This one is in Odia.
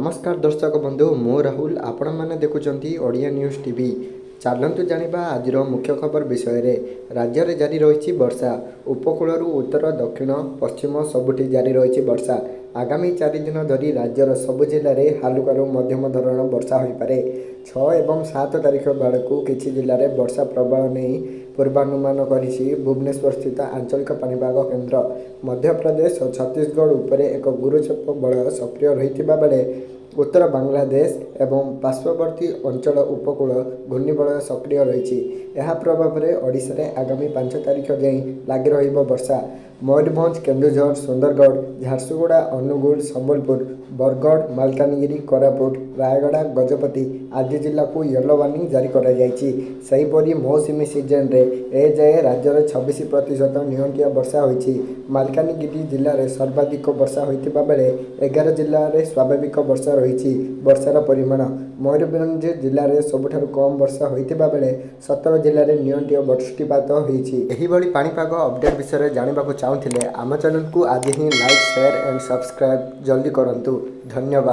ନମସ୍କାର ଦର୍ଶକ ବନ୍ଧୁ, ମୁଁ ରାହୁଲ, ଆପଣମାନେ ଦେଖୁଛନ୍ତି ଓଡ଼ିଆ ନ୍ୟୁଜ୍ ଟିଭି। ଚାଲନ୍ତୁ ଜାଣିବା ଆଜିର ମୁଖ୍ୟ ଖବର ବିଷୟରେ। ରାଜ୍ୟରେ ଜାରି ରହିଛି ବର୍ଷା। ଉପକୂଳରୁ ଉତ୍ତର, ଦକ୍ଷିଣ, ପଶ୍ଚିମ ସବୁଠି ଜାରି ରହିଛି ବର୍ଷା। ଆଗାମୀ 4 ଦିନ ଧରି ରାଜ୍ୟର ସବୁ ଜିଲ୍ଲାରେ ହାଲୁକାରୁ ମଧ୍ୟମ ଧରଣର ବର୍ଷା ହୋଇପାରେ। 6 ଏବଂ 7 ତାରିଖ ବେଳକୁ କିଛି ଜିଲ୍ଲାରେ ବର୍ଷା ପ୍ରବଳ ନେଇ ପୂର୍ବାନୁମାନ କରିଛି ଭୁବନେଶ୍ୱରସ୍ଥିତ ଆଞ୍ଚଳିକ ପାଣିପାଗ କେନ୍ଦ୍ର। ମଧ୍ୟପ୍ରଦେଶ ଓ ଛତିଶଗଡ଼ ଉପରେ ଏକ ଗୁରୁଚାପ ବଳୟ ସକ୍ରିୟ ରହିଥିବା ବେଳେ ଉତ୍ତର ବାଂଲାଦେଶ ଏବଂ ପାର୍ଶ୍ୱବର୍ତ୍ତୀ ଅଞ୍ଚଳ ଉପକୂଳ ଘୂର୍ଣ୍ଣିବଳୟ ସକ୍ରିୟ ରହିଛି। ଏହା ପ୍ରଭାବରେ ଓଡ଼ିଶାରେ ଆଗାମୀ 5 ତାରିଖ ଯାଏଁ ଲାଗି ରହିବ ବର୍ଷା। ମୟୂରଭଞ୍ଜ, କେନ୍ଦୁଝର, ସୁନ୍ଦରଗଡ଼, ଝାରସୁଗୁଡ଼ା, ଅନୁଗୁଳ, ସମ୍ବଲପୁର, ବରଗଡ଼, ମାଲକାନଗିରି, କୋରାପୁଟ, ରାୟଗଡ଼ା, ଗଜପତି ଆଦି ଜିଲ୍ଲାକୁ ୟେଲୋ ୱାର୍ଣ୍ଣିଂ ଜାରି କରାଯାଇଛି। ସେହିପରି ମୌସୁମୀ ସିଜନରେ ଏଯାଏଁ ରାଜ୍ୟରେ 26% ନିଅଣ୍ଟିଆ ବର୍ଷା ହୋଇଛି। ମାଲକାନଗିରି ଜିଲ୍ଲାରେ ସର୍ବାଧିକ ବର୍ଷା ହୋଇଥିବା ବେଳେ 11 ଜିଲ୍ଲାରେ ସ୍ୱାଭାବିକ ବର୍ଷା ରହିଛି। ବର୍ଷାର ପରିମାଣ ମୟୂରଭଞ୍ଜ ଜିଲ୍ଲାରେ ସବୁଠାରୁ କମ୍ ବର୍ଷା ହୋଇଥିବା ବେଳେ 17 ଜିଲ୍ଲାରେ ନିଅଣ୍ଟିଆ ବୃଷ୍ଟିପାତ ହୋଇଛି। ଏହିଭଳି ପାଣିପାଗ ଅପଡେଟ୍ ବିଷୟରେ ଜାଣିବାକୁ ଚାହୁଁଥିଲେ ଆମ ଚ୍ୟାନେଲକୁ ଆଜି ହିଁ ଲାଇକ୍, ସେୟାର ଆଣ୍ଡ ସବସ୍କ୍ରାଇବ୍ ଜଲ୍ଦି କରନ୍ତୁ। ଧନ୍ୟବାଦ।